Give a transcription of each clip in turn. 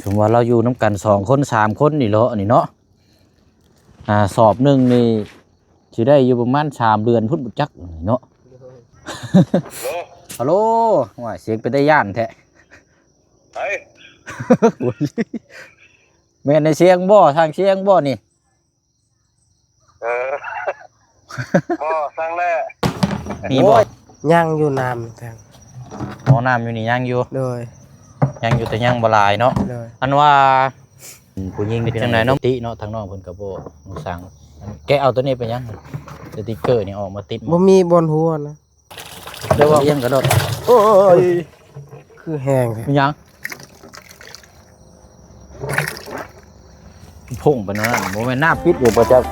ສົມວ່າລາວຢູ່ນຳກັນສອງຄົນສາມຄົນນີ້ເນາະ ອັນນີ້ເນາະ ອ່າ ສອບໜຶ່ງນີ້ຊິໄດ້ຢູ່ປະມານສາມເດືອນພຸ້ນບໍ່ຈັກນີ້ເນາະ. ຮາໂລ ໂອ້ຍ ສຽງເປັນຕາຢ້ານແທ້. ໃຜ? ໂອ້ຍ ແມ່ນນາຍຊຽງບໍ່? ຊ່າງຊຽງບໍ່ນີ້? ເອີ ບໍ່ ຊ່າງແຫຼະ. ມີບໍ່? ໂອ້ຍ ຍັງຢູ່ ນ້ຳທາງ ອໍ ນ້ຳຢູ່ນີ້ຍັງຢູ່. ໂດຍ ຍັງຢູ່ ແຕ່ຍັງບໍ່ຫຼາຍເນາະ. ໂດຍ ອັນວ່າ ອືມ ຜູ້ຍິງເປັນຈັ່ງໃດເນາະ? ຕິເນາະ ທາງນ້ອງເພິ່ນກໍບໍ່ຮູ້ສັງ. ແກະເອົາໂຕນີ້ໄປຫຍັງ? ສະຕິກເກີນີ້ອອກມາຕິດ ບໍ່ມີບ່ອນຫົວນະ. ແຕ່ວ່າ ອຽງກະໂດດ. ໂອ້ຍ ຄືແຮງແທ້. ມີຫຍັງ? ພຸ້ງໄປນັ້ນ ບໍ່ແມ່ນນ້ຳປິດຢູ່ບໍ່ຈັກ.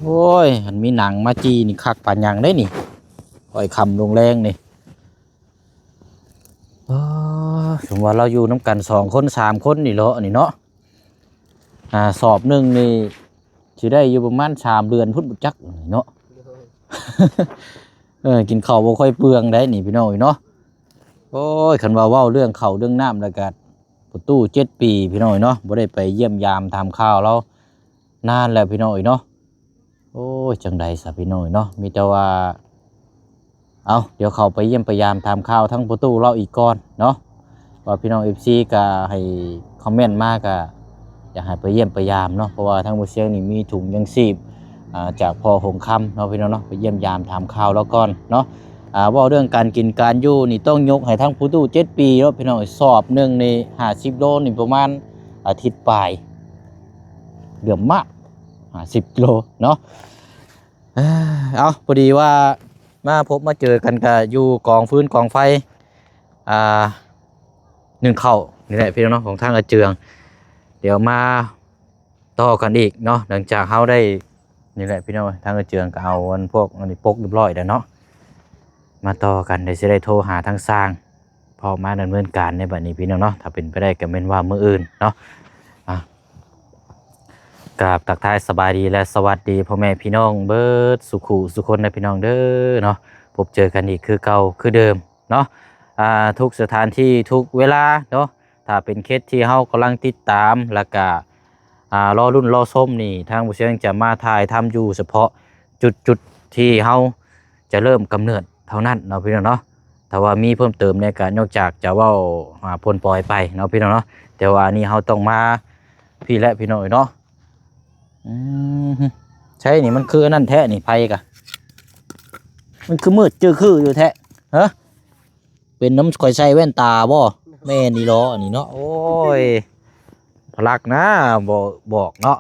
ໂອ້ຍ ອັນມີໜັງມາຈີ່ນີ້ຄັກປານຫຍັງເດ້ນີ້. ຄ່ອຍຄ່ຳລົງແລງນີ້. ອໍ ສົມວ່າລາວຢູ່ນຳກັນສອງຄົນສາມຄົນນີ້ເນາະ ອັນນີ້ເນາະ ອ່າ ສອບໜຶ່ງນີ້ຊິໄດ້ຢູ່ປະມານສາມເດືອນພຸ້ນບໍ່ຈັກນີ້ເນາະ. ເອີ ກິນເຂົ້າບໍ່ຄ່ອຍເປືອງໄດ໋ນີ້ ພີ່ນ້ອງເອີຍເນາະ. ໂອ້ຍ ຄັນວ່າເວົ້າເລື່ອງເຂົ້າເລື່ອງນ້ຳແລ້ວກະ ປະຕູເຈັດປີ ພີ່ນ້ອງເອີຍເນາະ ບໍ່ໄດ້ໄປຢ້ຽມຢາມຖາມຂ່າວລາວນານແລ້ວ ພີ່ນ້ອງເອີຍເນາະ. ໂອ້ຍ ຈັ່ງໃດຊະ ພີ່ນ້ອງເອີຍເນາະ ມີແຕ່ວ່າ ເອົາ ດຽວເຂົ້າໄປຢ້ຽມໄປຢາມຖາມຂ່າວທາງປະຕູລາວອີກກ່ອນເນາະ ວ່າພີ່ນ້ອງເອັຟຊີກະໃຫ້ຄອມເມັນມາ ກະຢາກໃຫ້ໄປຢ້ຽມໄປຢາມເນາະ ເພາະວ່າທາງບໍ່ຊຽງນີ້ມີຖົງຍັງຊີບ ອ່າ ຈາກພໍ່ຫົງຄຳເນາະ ພີ່ນ້ອງເນາະ ໄປຢ້ຽມຢາມຖາມຂ່າວລາວກ່ອນເນາະ. ອ່າ ເວົ້າເລື່ອງການກິນການຢູ່ນີ້ ຕ້ອງຍົກໃຫ້ທາງປະຕູເຈັດປີເນາະ ພີ່ນ້ອງ. ສອບໜຶ່ງນີ້ຫ້າສິບໂລນີ້ ປະມານ ອາທິດປາຍ ເຫຼືອມາກ ຫ້າສິບໂລເນາະ. ເອົາ ພໍດີວ່າມາພົບມາເຈີກັນກະຢູ່ກອງຟືນກອງໄຟ ອ່າ ໜຶ້ງເຂົ້ານີ້ແຫຼະ ພີ່ນ້ອງເນາະ ຂອງທາງອາເຈືອງ. ດຽວມາຕໍ່ກັນອີກເນາະ ຫຼັງຈາກເຮົາໄດ້ ນີ້ແຫຼະ ພີ່ນ້ອງ ທາງອາເຈືອງກະເອົາອັນພວກອັນນີ້ປົກຮຽບຮ້ອຍແລ້ວເນາະ. ມາຕໍ່ກັນ ດຽວຊິໄດ້ໂທຫາທາງຊ່າງ ພ້ອມມາດຳເນີນການໃນບັດນີ້ ພີ່ນ້ອງເນາະ. ຖ້າເປັນໄປໄດ້ກະແມ່ນວ່າມື້ອື່ນເນາະ. ອ່າ ກາບທັກທາຍສະບາຍດີ ແລະ ສະຫວັດດີພໍ່ແມ່ພີ່ນ້ອງເບິດສູ່ຄູ່ສູ່ຄົນເດີ ພີ່ນ້ອງເດີເນາະ. ພົບເຈີກັນອີກຄືເກົ່າຄືເດີມເນາະ ອ່າ ທຸກສະຖານທີ່ທຸກເວລາເນາະ. ຖ້າເປັນເຂດທີ່ເຮົາກຳລັງຕິດຕາມ ແລ້ວກະ ອ່າ ລໍລຸ້ນລໍຊົມນີ້ ທາງບໍ່ຊຽງຈະມາຖ່າຍທຳຢູ່ສະເພາະຈຸດໆທີ່ເຮົາຈະເລີ່ມກຳເນີດເທົ່ານັ້ນເນາະ ພີ່ນ້ອງເນາະ. ຖ້າວ່າມີເພີ່ມເຕີມແດ່ກະນອກຈາກຈະເວົ້າ ອ່າ ປົນປ່ອຍໄປເນາະ ພີ່ນ້ອງເນາະ. ແຕ່ວ່າອັນນີ້ເຮົາຕ້ອງມາພີ້ແຫຼະ ພີ່ນ້ອງເອີຍເນາະ. ອືມ ໃຊ່ນີ້ ມັນຄືອັນນັ້ນແທ້ນີ້ ໄຟກະ ມັນຄືມືດຈື່ຄືຢູ່ແທ້ ເຮີ. ເປັນນຳຂ້ອຍໃສ່ແວ່ນຕາບໍ່? ແມ່ນອີ່ຫຼໍອັນນີ້ເນາະ. ໂອ້ຍ ພະລັກນະ ບໍ່ບອກເນາະ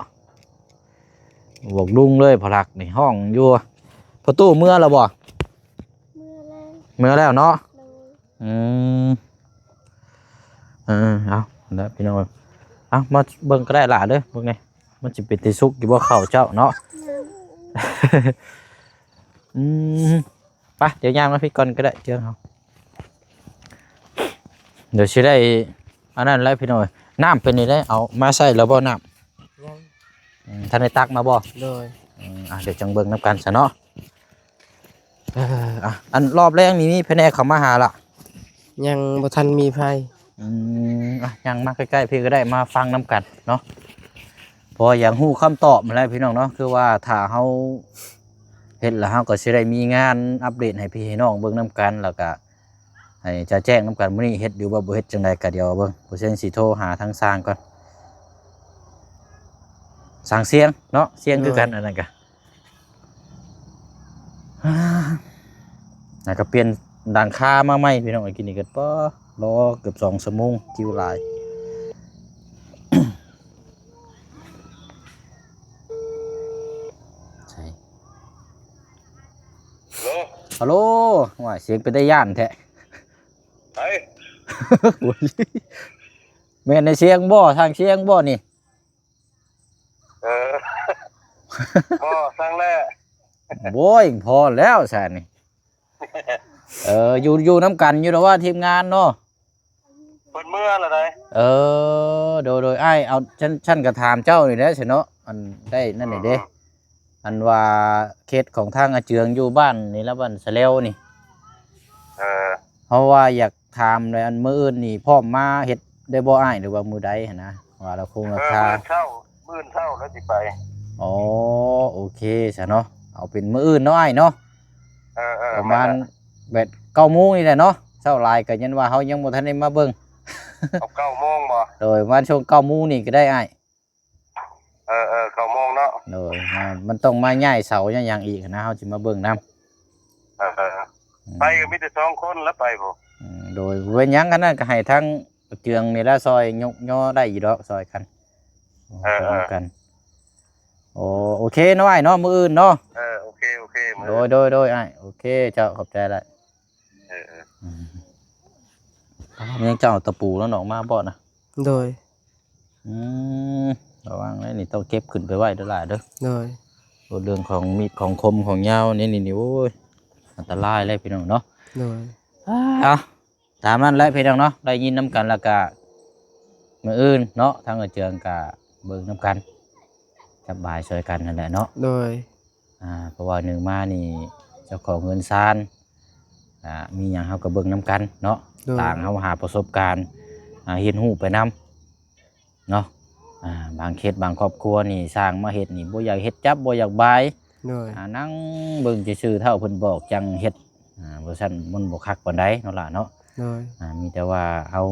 ບອກລຸງເລີຍ ພະລັກນີ້ຮ້ອງຢູ່. ພໍ່ຕູ້ເມືອແລ້ວບໍ່? ເມືອແລ້ວ ເມືອແລ້ວເນາະ. ໂດຍ ອືມ ເອີ ເອົາແຫຼະ ພີ່ນ້ອງ ເອົາ ມາເບິ່ງກະໄດ້ຫຼ້າເດີ ເບິ່ງແດ່ ມັນຊິເປັນຕາສຸກຢູ່ບໍ່ເຂົ້າເຈົ້າເນາະ. ອືມ ໄປ ດຽວຍ່າງມາພີ້ກ່ອນກະໄດ້ ເຈີເຮົາ ດຽວຊິໄດ້ອັນນັ້ນແຫຼະ ພີ່ນ້ອງ. ນ້ຳເປັນນີ້ໄດ໋ ເອົາມາໃສ່ແລ້ວບໍ່ນ້ຳ? ຍັງ ອືມ ທັນໄດ້ຕັກມາບໍ່? ໂດຍ ອືມ ອ່ະ ດຽວຈັ່ງເບິ່ງນຳກັນຊະເນາະ. ເອີ ອ່ະ ອັນລອບແລງນີ້ມີພະແນກເຂົ້າມາຫາລະ? ຍັງບໍ່ທັນມີໃຜ. ອືມ ອ່ະ ຍ່າງມາໃກ້ໆພີ້ກະໄດ້ ມາຟັງນຳກັນເນາະ ເພາະວ່າຢາກຮູ້ຄຳຕອບຫັ້ນແຫຼະ ພີ່ນ້ອງເນາະ. ຄືວ່າຖ້າເຮົາເຮັດແລ້ວ ເຮົາກະຊິໄດ້ມີງານອັບເດດໃຫ້ພີ່ໃຫ້ນ້ອງເບິ່ງນຳກັນ ແລ້ວກະໃຫ້ຈະແຈ້ງນຳກັນ. ມື້ນີ້ເຮັດຫຼືວ່າບໍ່ເຮັດຈັ່ງໃດກະດຽວເບິ່ງ ບໍ່ຊຽງຊິໂທຫາທາງຊ່າງກ່ອນ ຊ່າງຊຽງເນາະ ຊຽງຄືກັນ ໂດຍ ອັນນັ້ນກະ ອ່າ ແລ້ວກະປ່ຽນຫຼັງຄາມາໃໝ່ ພີ່ນ້ອງເອີຍ. ກິນນີ້ກະ ປໍ ລໍເກືອບສອງຊົ່ວໂມງ ຄິວຫຼາຍ. ໃສ່ ຮາໂລ ຮາໂລ ໂອ້ຍ ສຽງເປັນຕາຢ້ານແທ້. ໃຜ? ໂອ້ຍ ແມ່ນນາຍຊຽງບໍ່? ຊ່າງຊຽງບໍ່ນີ້? ເອີ ບໍ່ ຊ່າງແຫຼະ. ໂອ້ຍ ພໍແລ້ວຊະນີ້. ເອີ ຢູ່ ຢູ່ນຳກັນຢູ່ດອກວ່າທີມງານເນາະ. ເພິ່ນເມືອລະໃດ. ເອີ ໂດຍໆ ອ້າຍ ເອົາ ຊັ້ນ ຊັ້ນກໍຖາມເຈົ້ານີ້ແຫຼະຊະເນາະ ອັນ ໄດ້ນັ້ນນີ້ເດ້ ອືມໆ ອັນວ່າເຂດຂອງທາງອາເຈືອງຢູ່ບ້ານນີ້ລະ ບ້ານສະແລວນີ້ ເອີ ເຮົາວ່າຢາກຖາມແຫຼະ ອັນມື້ອື່ນນີ້ພ້ອມມາເຮັດໄດ້ບໍ່ອ້າຍ ຫຼືວ່າມື້ໃດຫັ້ນນະ ວ່າລະຄົງລາຄາ? ເອີ ມື້ເຊົ້າ ມື້ເຊົ້າແລ້ວຊິໄປ. ອໍ ໂອເຄຊະເນາະ ເອົາເປັນມື້ອື່ນເນາະອ້າຍເນາະ. ເອີໆ ປະມານ ແມ່ນແຫຼະ ແບບເກົ້າໂມງນີ້ແຫຼະເນາະ ເຊົ້າຫຼາຍກໍຍັນວ່າເຮົາຍັງບໍ່ທັນໄດ້ມາເບິ່ງ. ເອົາເກົ້າໂມງບໍ່? ໂດຍ ປະມານຊ່ວງເກົ້າໂມງນີ້ກໍໄດ້ອ້າຍ. ເອີໆ ເກົ້າໂມງເນາະ. ໂດຍ ອ່າ ມັນຕ້ອງມາຍ້າຍເສົາຍ້າຍຫຍັງອີກນະ ເຮົາຊິມາເບິ່ງນຳ. ເອີໆ ອືມ ໄປກໍມີແຕ່ສອງຄົນລະໄປພຸ້ນ. ອືມ ໂດຍ ບໍ່ເປັນຫຍັງ ຄັນນັ້ນກໍໃຫ້ທາງເຈືອງນີ້ລະຊ່ອຍຍົກຍໍໄດ້ຢູ່ດອກ ຊ່ອຍກັນ ເອີໆ ຊ່ອຍກັນ. ໂອ ໂອເຄເນາະອ້າຍເນາະ ມື້ອື່ນເນາະ. ເອີ ໂອເຄໆ ມື້ ໂດຍໆໆ ອ້າຍ ໂອເຄ ເຈົ້າ ຂອບໃຈຫຼາຍ. ເອີໆ ອືມ ຍັງຈະເອົາຕະປູນັ້ນອອກມາບໍ່ນະ? ໂດຍ ອືມ ລະວັງເດີ ນີ້ຕ້ອງເກັບຂຶ້ນໄປໄວ້ເດີຫຼາຍເດີ. ໂດຍ ໂອ້ ເລື່ອງຂອງມີດຂອງຄົມຂອງຍາວນີ້ ນີ້ ນີ້ ໂອ້ຍ ອັນຕະລາຍເລີຍພີ່ນ້ອງເນາະ. ໂດຍ ອ່າ ຕາມນັ້ນແຫຼະພີ່ນ້ອງເນາະ ໄດ້ຍິນນຳກັນ ແລ້ວກະມື້ອື່ນເນາະ ທາງອາເຈືອງກະເບິ່ງນຳກັນ ຈັບບາຍຊ່ອຍກັນຫັ້ນແຫຼະເນາະ. ໂດຍ ອ່າ ເພາະວ່າໜຶ່ງມານີ້ເຈົ້າຂອງເຮືອນຊານ ອ່າ ມີຫຍັງເຮົາກໍເບິ່ງນຳກັນເນາະ. ໂດຍ ຕ່າງເຮົາຫາປະສົບການ ອ່າ ຮຽນຮູ້ໄປນຳເນາະ. ອ່າ ບາງເຂດບາງຄອບຄົວນີ້ສ້າງມາເຮັດນີ້ບໍ່ຢາກເຮັດຈັບ ບໍ່ຢາກບາຍ. ໂດຍ ອ່າ ນັ່ງເບິ່ງຊື່ໆ ເຖົ້າເພິ່ນບອກຈັ່ງເຮັດ ອ່າ ບໍ່ຊັ້ນມັນບໍ່ຄັກປານໃດເນາະຫຼ້າເນາະ. ໂດຍ ອ່າ ມີແຕ່ວ່າເຮົາ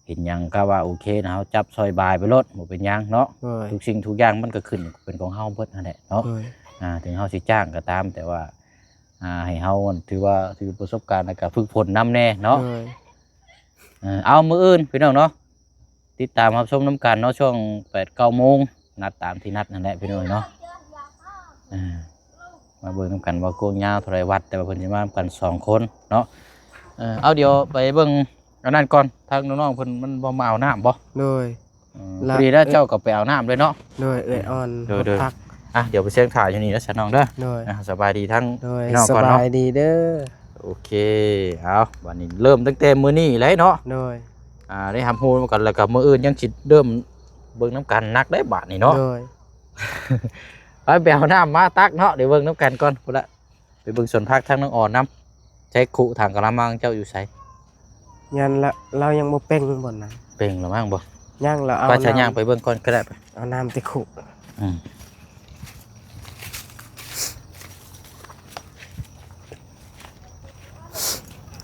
ເຫັນຫຍັງກໍວ່າໂອເຄນະ ເຮົາຈັບຊ່ອຍບາຍໄປໂລດ ບໍ່ເປັນຫຍັງເນາະ. ໂດຍ ທຸກສິ່ງທຸກຢ່າງມັນກໍຂຶ້ນເປັນຂອງເຮົາເບິດຫັ້ນແຫຼະເນາະ. ໂດຍ ອ່າ ເຖິງເຮົາຊິຈ້າງກໍຕາມ ແຕ່ວ່າ ອ່າ ໃຫ້ເຮົາ ອັນ ຖືວ່າຖືປະສົບການ ແລ້ວກໍຝຶກຝົນນຳແດ່ເນາະ. ໂດຍ ເອີ ເອົາ ມື້ອື່ນພີ່ນ້ອງເນາະ ຕິດຕາມຮັບຊົມນຳກັນເນາະ ຊ່ວງແປດເກົ້າໂມງ ນັດຕາມທີ່ນັດນັ້ນແຫຼະພີ່ນ້ອງເນາະ. ເອີ ມາເບິ່ງນຳກັນວ່າກວ້າງຍາວເທົ່າໃດວັດ ແຕ່ວ່າເພິ່ນຊິມານຳກັນສອງຄົນເນາະ. ເອີ ເອົາ ດຽວໄປເບິ່ງ ອັນນັ້ນກ່ອນ ທາງນ້ອງໆເພິ່ນມັນບໍ່ມາເອົານ້ຳບໍ່? ໂດຍ ເອີ ລະ ພໍດີແລ້ວ ເອີ ເຈົ້າກໍໄປເອົານ້ຳເລີຍເນາະ. ໂດຍ ເອື້ອຍອ່ອນ ໂດຍ ຮອດ ໂດຍ ພັກ. ອ່ະ ດຽວໄປເຊງຖ່າຍຢູ່ນີ້ເດີຊະນ້ອງເດີ. ໂດຍ ອ່ະ ສະບາຍດີທັງ ໂດຍ ພີ່ນ້ອງກ່ອນເນາະ. ສະບາຍດີເດີ. ໂອເຄ ເອົາ ບັດນີ້ເລີ່ມຕັ້ງແຕ່ມື້ນີ້ເລີຍເນາະ. ໂດຍ ອ່າ ໄດ້ຮັບຮູ້ນຳກັນ ແລ້ວກໍມື້ອື່ນຍັງຊິເລີ່ມເບິ່ງນຳກັນໜັກເດ້ບາດນີ້ເນາະ. ໂດຍ ໄປ ໄປເອົານ້ຳມາຕັກເນາະ ໄດ້ເບິ່ງນຳກັນກ່ອນພຸ້ນລະ. ໄປເບິ່ງສວນຜັກທາງນ້ອງອອນນຳ. ໃຊ້ຄຸຖັງກະລະມັງເຈົ້າຢູ່ໃສ? ຍັນລະ ລາວຍັງບໍ່ເປັ່ງບ່ອນນັ້ນ. ເປັ່ງລະມັງບໍ່? ຍັງລະ ເອົາ ໄປ ສະ ນ້ຳ ຍ່າງໄປເບິ່ງກ່ອນກໍໄດ້ ໄປ ເອົານ້ຳແຕ່ຄຸ. ອືມ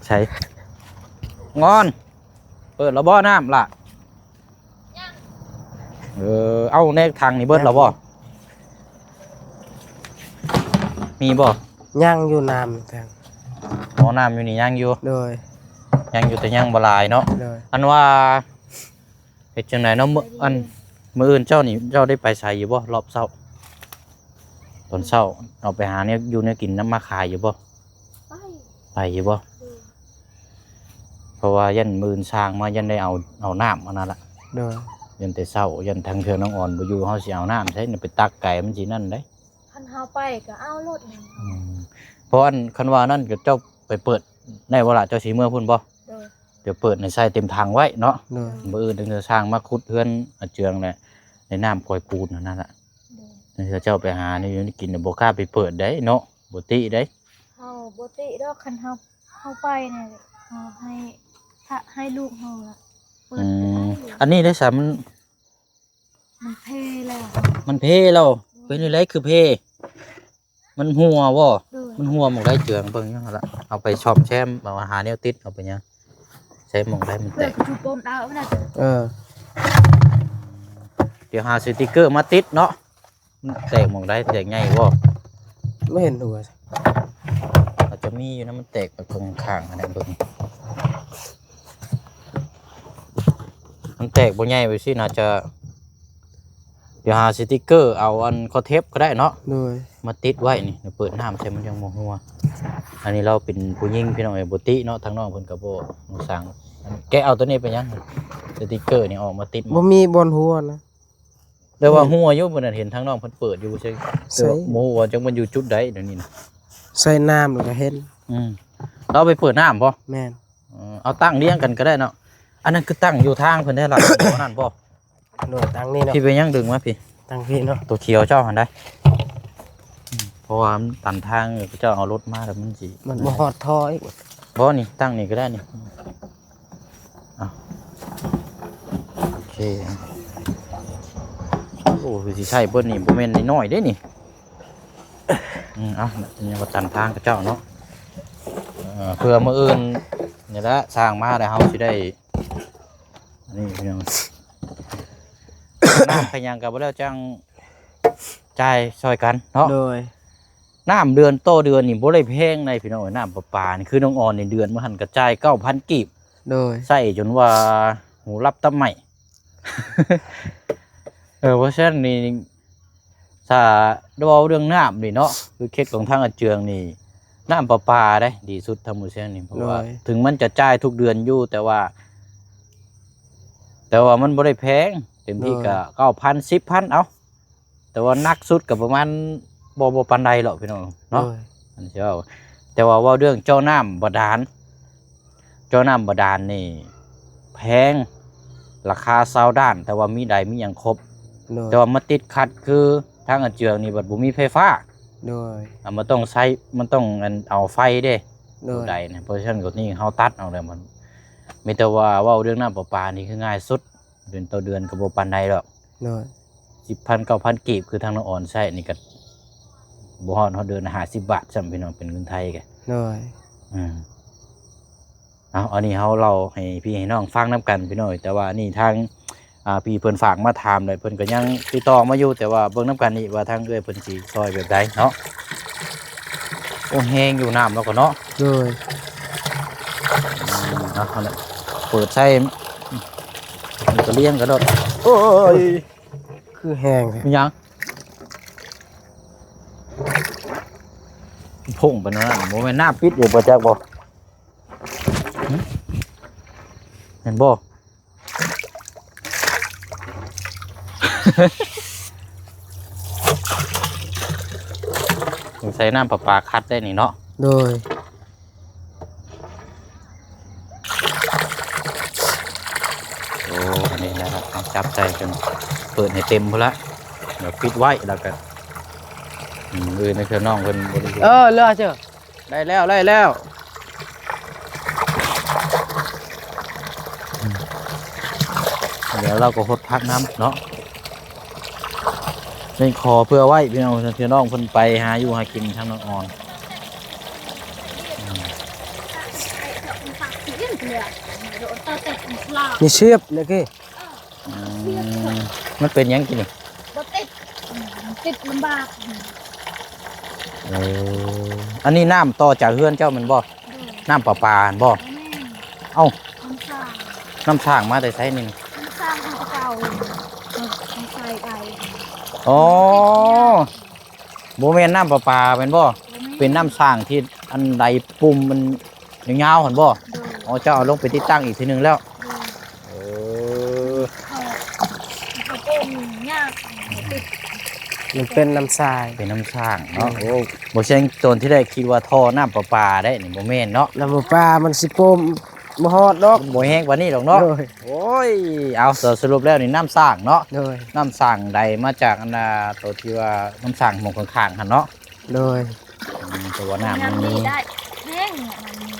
ໃສ? ງອນ ເປີດລະບໍ່ນ້ຳລະ? ເອີ ເອົາ ໃນຖັງນີ້ເບິດແລ້ວບໍ່? ຍັງ ມີບໍ່? ຍັງຢູ່ນ້ຳແທ້. ອໍ ນ້ຳຢູ່ນີ້ຍັງຢູ່. ໂດຍ ຍັງຢູ່ແຕ່ຍັງບໍ່ຫຼາຍເນາະ. ໂດຍ ອັນວ່າ ເຮັດຈັ່ງໃດເນາະ ມື້ ອັນ ມື້ອື່ນເຈົ້ານີ້ ເຈົ້າໄດ້ໄປໃສຢູ່ບໍ່ ຮອບເຊົ້າ? ຕອນເຊົ້າເອົາໄປຫາແນວຢູ່ແນວກິນນຳມາຂາຍຢູ່ບໍ່? ໄປ ໄປຢູ່ບໍ່? ໂດຍ ເພາະວ່າຢ້ານມື້ອື່ນຊ່າງມາ ຢ້ານໄດ້ເອົາ ເອົານ້ຳອັນນັ້ນລະ. ໂດຍ ຢ້ານແຕ່ເຊົ້າ ຢ້ານທາງເທື່ອນ້ອງອອນບໍ່ຢູ່ ເຮົາຊິເອົານ້ຳໃສ ໄປຕັກໄກ ມັນຊິນັ້ນເດ້. ຄັນເຮົາໄປກໍເອົາໂລດ. ອືມ ເພາະອັນ ຄັນວ່ານັ້ນກໍເຈົ້າໄປເປີດໄດ້ບໍ່ລະ? ເຈົ້າຊິເມືອພຸ້ນບໍ່? ໂດຍ ດຽວເປີດໃຫ້ໃສ່ເຕັມຖັງໄວ້ເນາະ. ໂດຍ ມື້ອື່ນເດີ ຊ່າງມາຂຸດເຮືອນອາເຈືອງແຫຼະ ໃນນ້ຳພອຍປູນຫັ້ນລະ. ໂດຍ ເຈົ້າໄປຫາແນວຢູ່ແນວກິນ ບໍ່ກ້າໄປເປີດໄດ໋ເນາະ ບໍ່ຕິໄດ໋. ເຮົາບໍ່ຕິດອກ ຄັນເຮົາ ເຮົາໄປນີ້ ເຮົາໃຫ້ ໃຫ້ລູກເຮົາລະເປີດ. ອືມ ອັນນີ້ໄດ້ສາ ມັນ ມັນເພແລ້ວ ມັນເພແລ້ວ. ໂດຍ ເປັນຈັ່ງໃດຄືເພ? ມັນຮົ່ວບໍ່? ໂດຍ ມັນຮົ່ວໝ່ອງໃດເຈື່ອງເບິ່ງຢູ່ຫັ້ນລະ ເອົາໄປສ້ອມແຊມ ເອົາຫາແນວຕິດ ເອົາໄປຫຍັງ ໃສ່ໝ່ອງໃດມັນແຕກ. ເອີ ດຽວຫາສະຕິກເກີມາຕິດເນາະ. ມັນແຕກໝ່ອງໃດ ແຕກໃຫຍ່ບໍ່? ບໍ່ເຫັນຫົວ ອາດຈະມີຢູ່ນະ ມັນແຕກໄປເຄິ່ງຂ້າງຫັ້ນແຫຼະ ເບິ່ງ ມັນແຕກບໍ່ໃຫຍ່ໄປຊີ້ ໜ້າຈະ ດຽວຫາສະຕິກເກີ ເອົາອັນຄໍເທັບກໍໄດ້ເນາະ. ໂດຍ ມາຕິດໄວ້ນີ້ ດຽວເປີດນ້ຳໃສ່ມັນຍັງບໍ່ຮົ່ວ. ອັນນີ້ລາວເປັນຜູ້ຍິງພີ່ນ້ອງເອີຍ ບໍ່ຕິເນາະ ທາງນ້ອງເພິ່ນກໍບໍ່ ບໍ່ສັ່ງ. ແກະເອົາໂຕນີ້ໄປຫຍັງ ສະຕິກເກີນີ້ອອກມາຕິດ ບໍ່ມີບ່ອນຮົ່ວນະ. ແຕ່ວ່າ ອືມ ຮົ່ວຢູ່ ມື້ນັ້ນເຫັນທາງນ້ອງເພິ່ນເປີດຢູ່ ໃສ່ ໃສ່ ແຕ່ວ່າບໍ່ຮູ້ວ່າຈັກມັນຢູ່ຈຸດໃດດຽວນີ້ນະ. ໃສ່ນ້ຳແລ້ວກໍເຫັນ. ອືມ ລາວໄປເປີດນ້ຳບໍ່? ແມ່ນ. ເອີ ເອົາຕັ້ງລຽງກັນກໍໄດ້ເນາະ. ອັນນັ້ນຄືຕັ້ງຢູ່ທາງເພິ່ນແທ້ລະ ອັນນັ້ນບໍ່? ໂດຍ ຕັ້ງນີ້ເນາະ ພີ່ໄປຍັງດຶງມາພີ່ ຕັ້ງພີ້ເນາະ ຕົວຂຽວເຈົ້າຫັ້ນໄດ໋. ອືມ ເພາະວ່າມັນຕັນທາງ ເຂົາເຈົ້າເອົາລົດມາແລ້ວມັນຊິ ມັນບໍ່ຮອດທໍ່ອີກ. ບໍ່ ນີ້ຕັ້ງນີ້ກໍໄດ້ນີ້. ເອົາ ໂອເຄ ໂອ້ ຄືຊິໃຊ້ເບິດນີ້ ບໍ່ແມ່ນນ້ອຍໆເດ້ນີ້. ອືມ ເອົາ ຍັງວ່າຕັນທາງເຂົາເຈົ້າເນາະ. ເອີ ເພື່ອມື້ອື່ນນີ້ແຫຼະ ສ້າງມາແລ້ວເຮົາຊິໄດ້ ອັນນີ້ພີ່ນ້ອງ ນ້ຳໄປຫຍັງກໍບໍ່ແລ້ວ ຈັ່ງຈ່າຍຊ່ອຍກັນເນາະ. ໂດຍ ນ້ຳເດືອນຕໍ່ເດືອນນີ້ບໍ່ໄດ້ແພງໃດພີ່ນ້ອງເອີຍ ນ້ຳປະປານີ້ ຄືນ້ອງອອນນີ້ ເດືອນມື້ຫັ້ນກໍຈ່າຍເກົ້າພັນກີບ. ໂດຍ ໃຊ້ຈົນວ່າຫູຫຼັບຕາໄໝ້. ເອີ ເພາະສະນັ້ນນີ້ ຖ້າເວົ້າເລື່ອງນ້ຳນີ້ເນາະ ຄືເຂດຂອງທາງອາເຈືອງນີ້ ນ້ຳປະປາເດ້ດີສຸດທາງໝູ່ຊຽງນີ້. ເພາະວ່າ ໂດຍ ເຖິງມັນຈະຈ່າຍທຸກເດືອນຢູ່ ແຕ່ວ່າ ແຕ່ວ່າມັນບໍ່ໄດ້ແພງ ເຕັມທີ່ກໍ ໂດຍ ເກົ້າພັນ ສິບພັນ ເອົາ ແຕ່ວ່າໜັກສຸດກໍປະມານ ບໍ່ ບໍ່ປານໃດຫຼອກພີ່ນ້ອງເນາະ. ໂດຍ ອັນຊິເວົ້າ ແຕ່ວ່າເວົ້າເລື່ອງເຈາະນ້ຳບາດານ ເຈາະນ້ຳບາດານນີ້ແພງ ລາຄາຊາວດ້ານ ແຕ່ວ່າມີໄດມີຫຍັງຄົບ. ໂດຍ ແຕ່ວ່າມາຕິດຂັດຄືທາງອາເຈືອງນີ້ບັດບໍ່ມີໄຟຟ້າ. ໂດຍ ອ່າ ມັນຕ້ອງໃຊ້ ມັນຕ້ອງອັນເອົາໄຟເດ້. ໂດຍ ໄດນະ ເພາະສະນັ້ນກໍນີ້ເຮົາຕັດເອົາແລ້ວ ມັນມີແຕ່ວ່າເວົ້າເລື່ອງນ້ຳປະປານີ້ຄືງ່າຍສຸດ ເດືອນຕໍ່ເດືອນກໍບໍ່ປານໃດດອກ. ໂດຍ ສິບພັນ ເກົ້າພັນກີບ ຄືທາງນ້ອງອອນໃຊ້ນີ້ກໍບໍ່ຮອດ ຮອດເດືອນຫ້າສິບບາດຊ້ຳ ພີ່ນ້ອງ ເປັນເງິນໄທກໍ. ໂດຍ ອືມ ເອົາ ອັນນີ້ເຮົາເລົ່າໃຫ້ພີ່ໃຫ້ນ້ອງຟັງນຳກັນ ພີ່ນ້ອງ. ແຕ່ວ່ານີ້ທາງ ອ່າ ພີ່ເພິ່ນຝາກມາຖາມແຫຼະ ເພິ່ນກໍຍັງຕິດຕໍ່ມາຢູ່ ແຕ່ວ່າເບິ່ງນຳກັນອີກວ່າທາງເອື້ອຍເພິ່ນຊິຊ່ອຍແບບໃດເນາະ. ໂອ້ ແຮງຢູ່ນ້ຳແລ້ວກໍເນາະ. ໂດຍ ອືມ ເອົາ ເອົາລະ ເປີດໃສ່ ມັນກໍລຽງກະໂດດ. ໂອ້ຍ ຄືແຮງແທ້ ມີຫຍັງ ພົ່ງໄປນັ້ນ ບໍ່ແມ່ນນ້ຳປິດຢູ່ບໍ່ຈັກບໍ່? ຫຶ ແມ່ນບໍ່? ຕ້ອງໃຊ້ນ້ຳປະປາຂັດໄດ້ນີ້ເນາະ. ໂດຍ ໂອ້ ອັນນີ້ນະ ຕ້ອງຈັບໃສ່ຈົນເປີດໃຫ້ເຕັມພຸ້ນລະ ແລ້ວປິດໄວ້ ແລ້ວກະ ອືມ ອື່ນໃຫ້ເພື່ອນນ້ອງເພິ່ນບໍ່ໄດ້ ເອີ ເຫຼືອເຈີ ໄດ້ແລ້ວ ໄດ້ແລ້ວ. ດຽວເຮົາກໍຫົດຜັກນຳເນາະ ເປັນຂໍເພື່ອໄວ້ ພີ່ນ້ອງ ເພື່ອນ້ອງເພິ່ນໄປຫາຢູ່ຫາກິນທາງນ້ອງອອນ. ນີ້ເຊບເລີຍ ອືມ ມັນເປັນຫຍັງກິນນີ້? ບໍ່ຕິດ ອືມ ຕິດລຳບາກ. ເອີ ອັນນີ້ນ້ຳຕໍ່ຈາກເຮືອນເຈົ້າແມ່ນບໍ່? ໂດຍ ນ້ຳປະປາຫັ້ນບໍ່? ບໍ່ແມ່ນ ເອົ້າ ນ້ຳສ້າງ ນ້ຳສ້າງມາແຕ່ໃສນີ້? ນ້ຳສ້າງຂອງເຂົາເຈົ້າ ນ້ຳໃສ່ໄກ່. ອໍ ບໍ່ແມ່ນນ້ຳປະປາແມ່ນບໍ່? ບໍ່ແມ່ນ ເປັນນ້ຳສ້າງທີ່ອັນໃດປຸ່ມມັນຍາວໆຫັ້ນບໍ່? ໂດຍ ອໍ ເຈົ້າເອົາລົງໄປຕິດຕັ້ງອີກເທື່ອໜຶ່ງແລ້ວ. ໂດຍ ເອີ ມັນເປັນຍາກ ມັນເປັນນ້ຳຊາຍ ເປັນນ້ຳສ້າງເນາະ. ໂອ້ ບໍ່ແຊງ ຕອນທີ່ແລກຄິດວ່າທໍ່ນ້ຳປະປາໄດ໋ນີ້ ບໍ່ແມ່ນເນາະ ນ້ຳປະປາມັນຊິປົມບໍ່ຮອດດອກ ບໍ່ແຮງປານນີ້ດອກເນາະ. ໂດຍ ໂອ້ຍ ເອົາ ສະຫຼຸບແລ້ວນີ້ນ້ຳສ້າງເນາະ. ໂດຍ ນ້ຳສ້າງໃດມາຈາກອັນນ່າ ໂຕທີ່ວ່ານ້ຳສ້າງໝ່ອງຂ້າງໆຫັ້ນເນາະ. ໂດຍ ອືມ ເພາະວ່ານ້ຳມັນມີ ນ້ຳນີ້ໄດ້ແຮງ ນ້ຳນີ້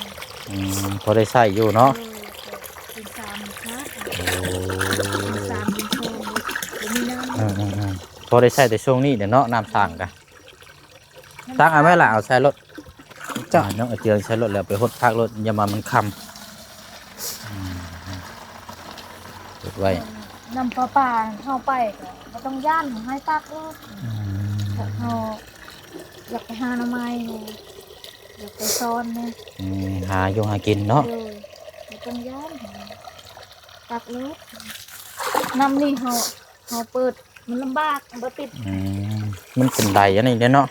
ອືມ ພໍໄດ້ໃຊ້ຢູ່ເນາະ. ເອີ ເປັນສາມມື້ ໂອ້ ເປັນສາມມື້ ບໍ່ມີນ້ຳ ອືມໆໆ ພໍໄດ້ໃຊ້ແຕ່ຊ່ວງນີ້ແຫຼະເນາະ ນ້ຳສ້າງກະ ຕັກເອົາແມ່ລະ ເອົາໃສ່ລົດ ເຈົ້າ ນ້ອງອາເຈືອງໃສ່ລົດແລ້ວໄປຫົດຜັກໂລດ ຢ່າມາມັນຄ່ຳ ອືມ ເຮັດໄວ້ ນ້ຳປະປາເຮົາໄປກໍບໍ່ຕ້ອງຢ້ານ ໃຫ້ຕັກໂລດ ອືມ ເຮົາ ຢາກໄປຫາໜໍ່ໄມ້ແດ່ ຢາກໄປສອນແດ່ ອືມ ຫາຢູ່ຫາກິນເນາະ. ໂດຍ ບໍ່ຕ້ອງຢ້ານ ຕັກໂລດ ນ້ຳນີ້ເຮົາ ເຮົາເປີດມັນລຳບາກ ມັນບໍ່ຕິດ. ອືມ ມັນເປັນໄດອັນນີ້ເດ້ເນາະ.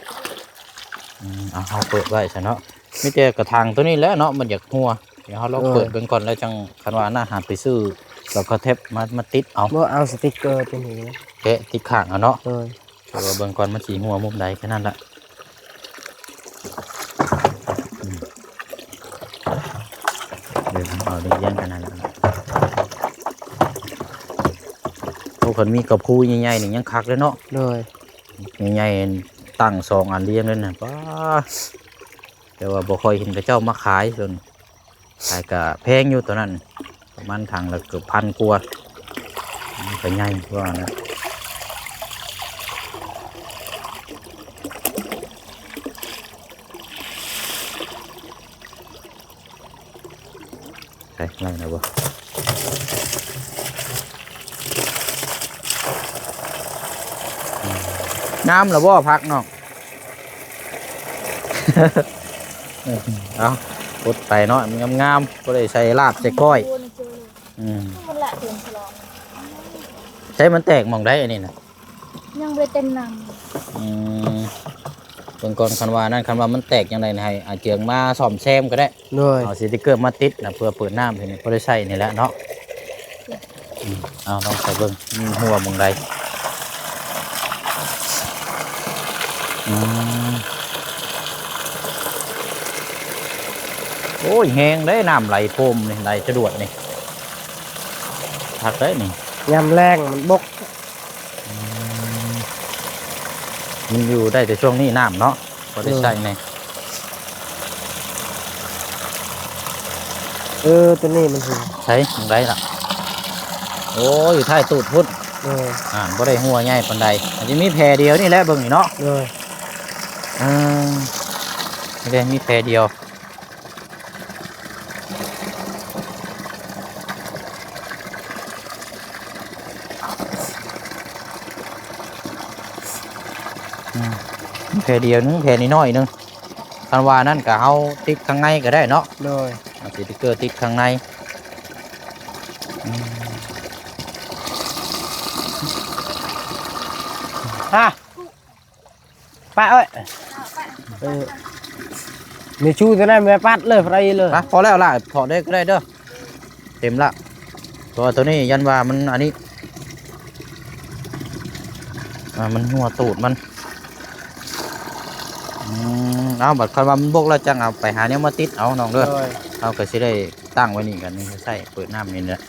ອືມ ເອົາ ເຮົາເປີດໄວ້ຊະເນາະ ມີແຕ່ກະຖາງໂຕນີ້ແຫຼະເນາະ ມັນຢາກຮົ່ວ ດຽວເຮົາລອງເປີດເບິ່ງກ່ອນ ແລ້ວຈັ່ງ ຄັນວ່າອັນນັ້ນຫາໄປຊື້ ແລ້ວກໍແທັບມາ ມາຕິດເອົາ ບໍ່ເອົາສະຕິກເກີຕົວນີ້ ແກະຕິດຂ້າງເອົາເນາະ. ໂດຍ ເບິ່ງກ່ອນມັນຊິຮົ່ວມຸມໃດ ແຄ່ນັ້ນລະ. ອືມ ດຽວເອົາລຽງໆກັນນັ້ນລະ. ເພິ່ນມີກະພູໃຫຍ່ໆນີ້ຍັງຄັກເລີຍເນາະ. ໂດຍ ໃຫຍ່ໆຕັ້ງສອງອັນລຽງເລີຍນະ. ປ້າ ແຕ່ວ່າບໍ່ຄ່ອຍເຫັນເຂົາເຈົ້າມາຂາຍ ເພິ່ນຂາຍກະແພງຢູ່ຕອນນັ້ນ ປະມານຖັງລະເກືອບພັນກວ່າ. ມັນກະໃຫຍ່ກວ່ານະ. ໃສ່ໄລ່ແລ້ວບໍ່? ງາມແລ້ວບໍ່ຜັກນ້ອງ? ເອົາ ປົດໄປເນາະ ມັນງາມໆ ບໍ່ໄດ້ໃສ່ລາບໃສ່ກ້ອຍ. ອືມ ມັນລະເຕັມສະຫຼອງ. ໃສ່ມັນແຕກໝ່ອງໃດອັນນີ້ນະ? ຍັງບໍ່ໄດ້ເຕັມໜັງ. ອືມ ເບິ່ງກ່ອນ ຄັນວ່ານັ້ນ ຄັນວ່າມັນແຕກຈັ່ງໃດໃຫ້ອາເຈືອງມາສ້ອມແຊມກໍໄດ້. ໂດຍ ເອົາສະຕິກເກີມາຕິດນະ ເພື່ອເປີດນ້ຳໃຫ້ນີ້ ພໍໄດ້ໃຊ້ນີ້ແຫຼະເນາະ. ອືມ ເອົາລອງໃສ່ເບິ່ງ ມັນຮົ່ວໝ່ອງໃດ. ອືມ ໂອ້ຍ ແຮງເດ້ ນ້ຳໄຫຼໂພມນີ້ ໄຫຼສະດວກນີ້ ຄັກເດ້ນີ້. ຍາມແລ້ງມັນບົກ. ອືມ ມັນຢູ່ໄດ້ແຕ່ຊ່ວງນີ້ນ້ຳເນາະ ພໍໄດ້ໃຊ້ແດ່. ເອີ ໂຕນີ້ມັນຫົວ ໃສ ໝ່ອງໃດລະ? ໂອ້ ຢູ່ທ້າຍຕູດພຸ້ນ. ໂດຍ ອ່າ ບໍ່ໄດ້ຮົ່ວໃຫຍ່ປານໃດ ອາດຈະມີແຜ່ດຽວນີ້ແຫຼະ ເບິ່ງນີ້ເນາະ. ໂດຍ ເອີ ນີ້ເດ້ ມີແຜ່ດຽວ. ອືມ ແຜ່ດຽວໜຶ່ງ ແຜ່ນ້ອຍໆໜຶ່ງ. ຄັນວ່ານັ້ນກະເຮົາຕິດຂ້າງໃນກໍໄດ້ເນາະ. ໂດຍ ເອົາສະຕິກເກີຕິດຂ້າງໃນ. ອືມ ຮະ ປະເອີຍ ເອີ ມີຊູໂຕນັ້ນແມ່ປັດເລີຍ ໄປເລີຍ. ຮະ ພໍແລ້ວລະ ຖອດເລີຍກໍໄດ້ເດີ. ເຕັມລະ ເພາະວ່າໂຕນີ້ຢ້ານວ່າມັນອັນນີ້ ອ່າ ມັນຮົ່ວຕູດມັນ. ອືມ ເອົາ ບັດຄັນວ່າມັນບົກແລ້ວ ຈັ່ງເອົາໄປຫາແນວມາຕິດເອົານ້ອງເດີ. ໂດຍ ເຮົາກໍຊິໄດ້ຕັ້ງໄວ້ນີ້ກັນ ນີ້ໃຊ້ເປີດນ້ຳນີ້ແຫຼະ.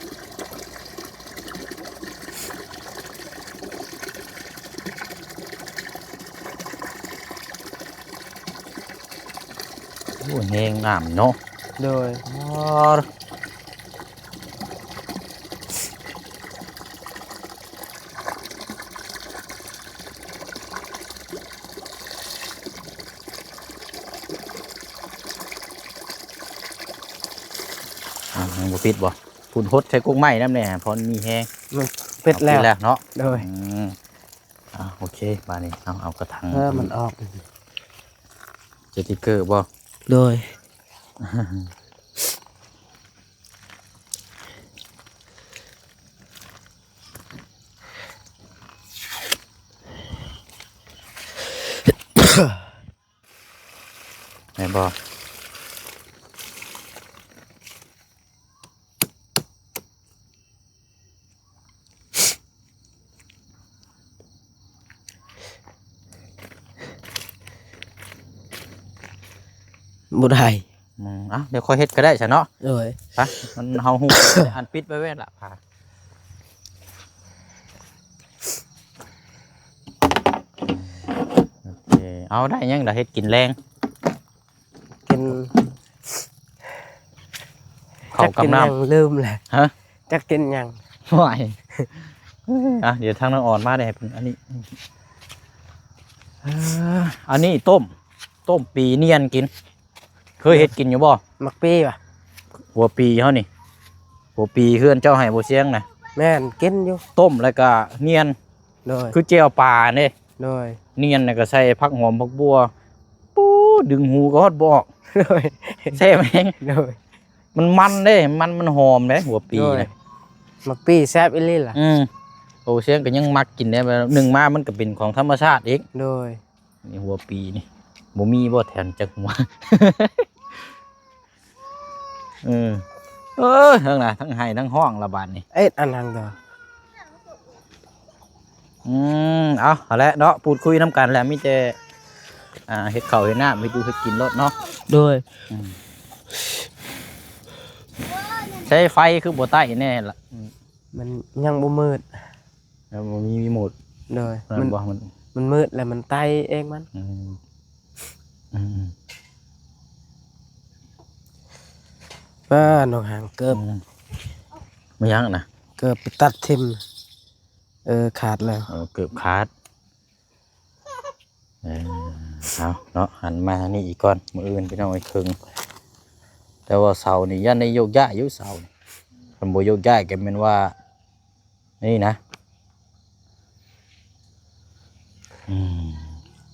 ໂອ້ ແຮງນ້ຳເນາະ. ໂດຍ ອໍ ອ່າ ຍັງບໍ່ປິດບໍ່? ພຸ້ນ ຫົດໃສ່ກົກໄມ້ນຳແດ່ ພໍມັນມີແຮງ. ມັນປິດແລ້ວ ປິດແລ້ວເນາະ. ໂດຍ ອືມ ອ່າ ໂອເຄ ບາດນີ້ເຮົາເອົາກະຖາງ ເອີ ມັນອອກ ສະຕິກເກີບໍ່? ໂດຍ ແມ່ນບໍ່? ບໍ່ໄດ້. ອືມ ເອົ້າ ດຽວຂ້ອຍເຮັດກໍໄດ້ຊະເນາະ. ໂດຍ ໄປ ມັນ ເຮົາຮູ້ ອັນປິດໄວ້ແວ່ນລະ ພາ ໂອເຄ ເອົາ ໄດ້ຫຍັງລະ ເຮັດກິນແລງ? ກິນ ເຂົ້າກັບນ້ຳ ຈັກກິນຫຍັງ ລືມແລ້ວ. ຮະ? ຈັກກິນຫຍັງ? ຫວຍ ອ່ະ ດຽວທາງນ້ອງອອນມາໄດ້ ອັນນີ້ ເອີ ອັນນີ້ຕົ້ມ ຕົ້ມປີນຽນກິນ. ເຄີຍເຮັດກິນຢູ່ບໍ່? ໝາກປີຫວາ? ຫົວປີເຮົານີ້ ຫົວປີເຮືອນເຈົ້າໃຫ້ບໍ່ຊຽງນະ. ແມ່ນ ກິນຢູ່ ຕົ້ມແລ້ວກະນຽນ. ໂດຍ ຄືແຈ່ວປາເດ້. ໂດຍ ນຽນແລ້ວກະໃສ່ຜັກຫອມ ຜັກບົ່ວ ປູ້ ດຶງຫູກໍຮອດບໍ່ອອກ. ໂດຍ ແຊບແຮງ. ໂດຍ ມັນມັນເດ້ ມັນ ມັນຫອມເດ້ ຫົວປີນະ. ໂດຍ ໝາກປີແຊບອີ່ຫຼີລະ. ອືມ ໂອ ຊຽງກໍຍັງມັກກິນເດ້ ໜຶ່ງມາມັນກໍເປັນຂອງທຳມະຊາດອີກ. ໂດຍ ນີ້ຫົວປີນີ້ ບໍ່ມີບໍ່ແຖມຈັກຫົວ? ເອີ ເອີ ເຖິງນະ ທັງໄຫ້ທັງຮ້ອງລະບາດນີ້. ເອັດອັນນັ້ນກໍ ອືມ ເອົາ ຫັ້ນແຫຼະເນາະ ພູດຄຸຍນຳກັນແຫຼະ ມີແຕ່ ອ່າ ເຮັດເຂົ້າເຮັດນ້ຳ ເຮັດຢູ່ເຮັດກິນໂລດເນາະ. ໂດຍ ອືມ ໃຊ້ໄຟຄືບໍ່ໄຕ້ແດ່ລະ? ມັນຍັງບໍ່ມືດ. แล้วมันมีรีโมท ໂດຍ นั่น ມັນ ບໍ່ มัน ມັນມືດແລ້ວມັນໄຕ່ເອງມັນ อืม อืม ປ້າ ນ້ອງຫາງເກີບ อืม ไม่ยังนะ ເກີບໄປຕັດຖິ້ມ ເອີ ຂາດແລ້ວ เออ เกือบขาด เออ เอาเนาะ หันมาทางนี้อีกก่อน มื้ออื่นพี่น้องไอ้เคิง แต่ว่าเสานี่ย่านได้โยกย้ายอยู่เสานี่ คันบ่โยกย้ายก็แม่นว่า นี่นะ อืม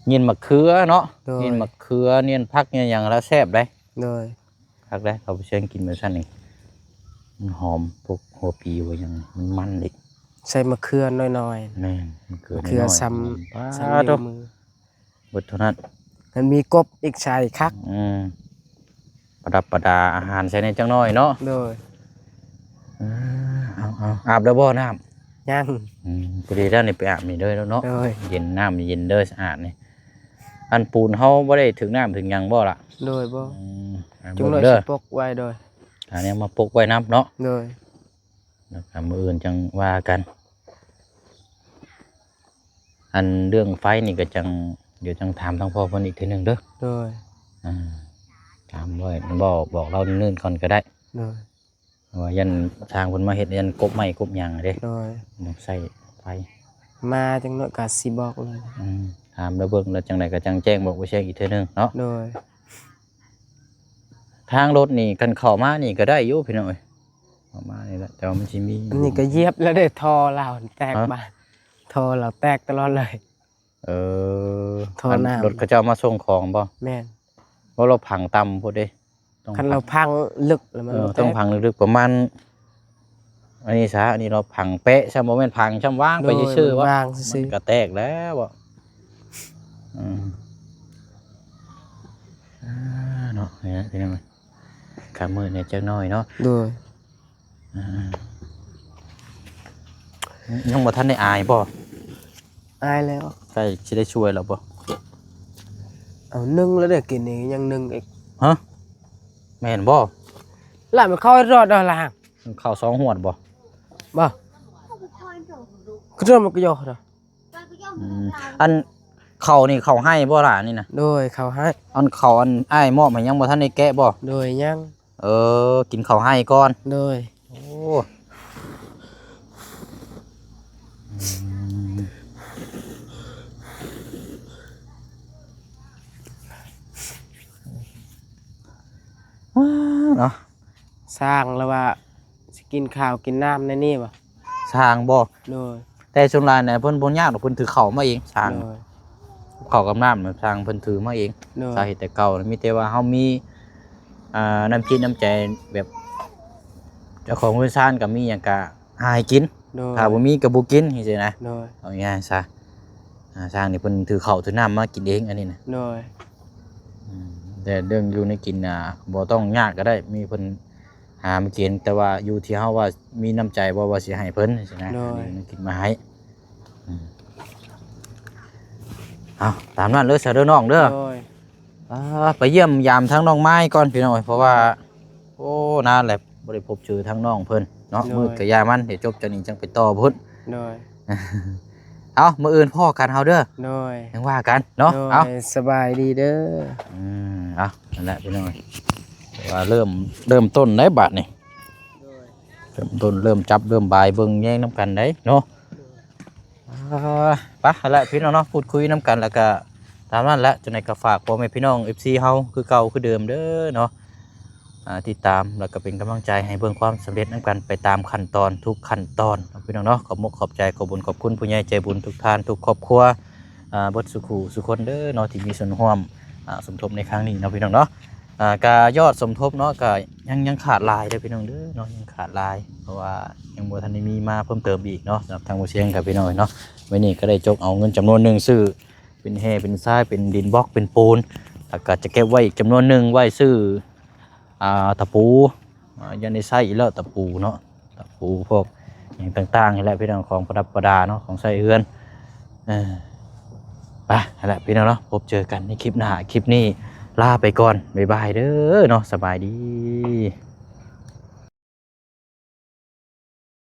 เนียนมะเขือเนาะ โดย เนียนมะเขือ เนียนผัก เนียนหยังแล้วแซ่บเด้ ໂດຍ คักเด้ เขาไปเชิญกินมื้อซั่นนี่ มันหอม พวกหัวปีหัวหยัง มันมันเด้ ใส่มะเขือน้อยๆ แม่น มะเขือ มะเขือ น้อยๆ ซ้ำ หอม ซ้ำ ป๊าด นิ้วมือ เบิดเท่านั้น มันมีกบอีกใส่คัก อืม ประดับประดาอาหารใส่ในจักหน่อยเนาะ โดย เออ เอา เอา อาบแล้วบ่น้ำ ยัง อืม พอดีแล้วนี่ไปอาบนี่เด้อเนาะ โดย เย็น น้ำเย็นเด้อ สะอาดนี่ อันปูนเฮาบ่ได้ถึงน้ำถึงหยังบ่ล่ะ โดยบ่ อืม อ่า จุงหน่อย เบิ่งเด้อ สิปกไว้โดย อันนี้มาปกไว้นำเนาะ โดย แล้วก็มื้ออื่นจั่งว่ากัน อันเรื่องไฟนี่ก็จั่ง เดี๋ยวจั่งถามทางพ่อเพิ่นอีกเทื่อหนึ่งเด้อ โดย อ่า ถามไว้ บอก บอกเราเนิ่นๆก่อนก็ได้ โดย ว่ายันทางเพิ่นมาเฮ็ด ยันกบไม้กบหยังเด้ โดย ต้องใช้ไฟ มาจังหน่อยก็สิบอกเลย อืม ถามแล้วเบิ่ง แล้วจั่งใดก็จั่งแจ้งบอกบ่แซงอีกเทื่อหนึ่งเนาะ โดย ทางรถนี่คันเข้ามานี่ก็ได้อยู่พี่น้องเอ้ย เข้ามานี่แหละ แต่ว่ามันสิมี อันนี้ก็เหยียบแล้วเด้ ท่อลาวแตก ฮะ บาด ท่อลาวแตกตลอดเลย เออ ท่อน้ำ รถเขาเจ้ามาส่งของบ่ แม่น บ่ เราพังต่ำโพดเด้ ต้อง คันเราพังลึกแล้วมัน เออ บ่แตก ต้องพังลึกๆประมาณ อันนี้ซะ อันนี้เราพังแปะซะ บ่แม่นพังช่ำวางไป โดย ซื่อๆ มัน วะ วางซื่อ มันก็แตกแล้วบ่ อืม อ่า เนาะ นี่นะพี่น้อง ค่ำมืดแหน่จักหน่อยเนาะ โดย อ่า ยังบ่ทันได้อายบ่ อายแล้ว ใกล้สิได้ช่วยแล้วบ่ เอานึ่งแล้วเด้ กินนี่ยังนึ่งอีก ฮะ แม่นบ่ ล่ะมันเข้าให้รอดดอกล่ะ ข้าวสองหวดบ่ บ่ คือเรื่องมันก็ยอดนะ อืม อันข้าวนี่ข้าวไฮ่บ่ล่ะนี่นะ โดย ข้าวไฮ่ อันข้าวอันอ้ายมอบให้ยังบ่ทันได้แกะบ่ โดย ยัง เออ กินข้าวไฮ่ก่อน โดย โอ้ อืม ว้า เนาะ สร้างแล้วว่าสิกินข้าวกินน้ำในนี่บ่ สร้างบ่ โดย แต่ส่วนหลายน่ะเพิ่นบ่ยากดอก เพิ่นถือข้าวมาเอง สร้าง โดย ข้าวกับน้ำน่ะ สร้างเพิ่นถือมาเอง โดย สาเหตุแต่เก่าน่ะมีแต่ว่าเฮามี อ่า น้ำจิตน้ำใจแบบ เจ้าของเฮือนซานก็มีหยังก็หาให้กิน โดย ถ้าบ่มีก็บ่กินจังซี่นะ โดย เอาง่ายๆซะ อ่า สร้างนี่เพิ่นถือข้าวถือน้ำมากินเองอันนี้นะ โดย อืม แต่เรื่องอยู่ในกินน่ะ บ่ต้องยากก็ได้ มีเพิ่นหามากิน แต่ว่าอยู่ที่เฮาว่ามีน้ำใจบ่ว่าสิให้เพิ่นจังซี่นะ โดย มีกินมาให้ อืม เอาตามนั้นเลยซะเด้อน้องเด้อ โดย อ่า ไปเยี่ยมยามทั้งน้องไม้ก่อนพี่น้องเอ้ย เพราะว่า โอ้ นานแล้วบ่ได้พบเจอทั้งน้องเพิ่นเนาะ โดย มื้อก็อย่ามัน เดี๋ยวจบจากนี้จั่งไปต่อพุ้น โดย เอามื้ออื่นพ้อกันเฮาเด้อ โดย จั่งว่ากันเนาะ โดย เอา สบายดีเด้อ อืม เอานั่นแหละพี่น้องเอ้ย ว่าเริ่ม เริ่มต้นได้บาดนี่ เริ่มต้น เริ่มจับ เริ่มบาย เบิ่งแยงนำกันได้เนาะ อ่า ไปหั่นแหละพี่น้องเนาะ พูดคุยนำกัน แล้วก็ตามนั้นแหละ จั่งใดก็ฝากพ่อแม่พี่น้อง เอฟซี เฮาคือเก่าคือเดิมเด้อเนาะ อ่า ติดตาม แล้วก็เป็นกำลังใจให้เบิ่งความสำเร็จนำกันไปตามขั้นตอนทุกขั้นตอนเนาะพี่น้องเนาะ ขอบมกขอบใจ ขอบบุญขอบคุณผู้ใหญ่ใจบุญทุกท่านทุกครอบครัว อ่า เบิดสู่คู่สู่คนเด้อเนาะ ที่มีส่วนร่วม อ่า สมทบในครั้งนี้เนาะพี่น้องเนาะ อ่า ก็ยอดสมทบเนาะ ก็ยัง ยังขาดหลายเด้อพี่น้องเด้อเนาะ ยังขาดหลาย เพราะว่ายังบ่ทันได้มีมาเพิ่มเติมอีกเนาะ สำหรับทางบ่เชียงกับพี่น้องเนาะ มื้อนี้ก็ได้จกเอาเงินจำนวนหนึ่งซื้อ เป็นแฮ่เป็นทราย เป็นดินบล็อก เป็นปูน แล้วก็จะเก็บไว้อีกจำนวนหนึ่งไว้ซื้อ อ่า ตะปู อ่า ยังได้ใช้อีกแล้วตะปูเนาะ ตะปูพวกหยังต่างๆ นี่แหละพี่น้อง ของประดับประดาเนาะ ของใช้เฮือน เออ ไป นั่นแหละพี่น้องเนาะ พบเจอกันในคลิปหน้า คลิปนี้ลาไปก่อน บ๊ายบายเด้อเนาะ สบายดี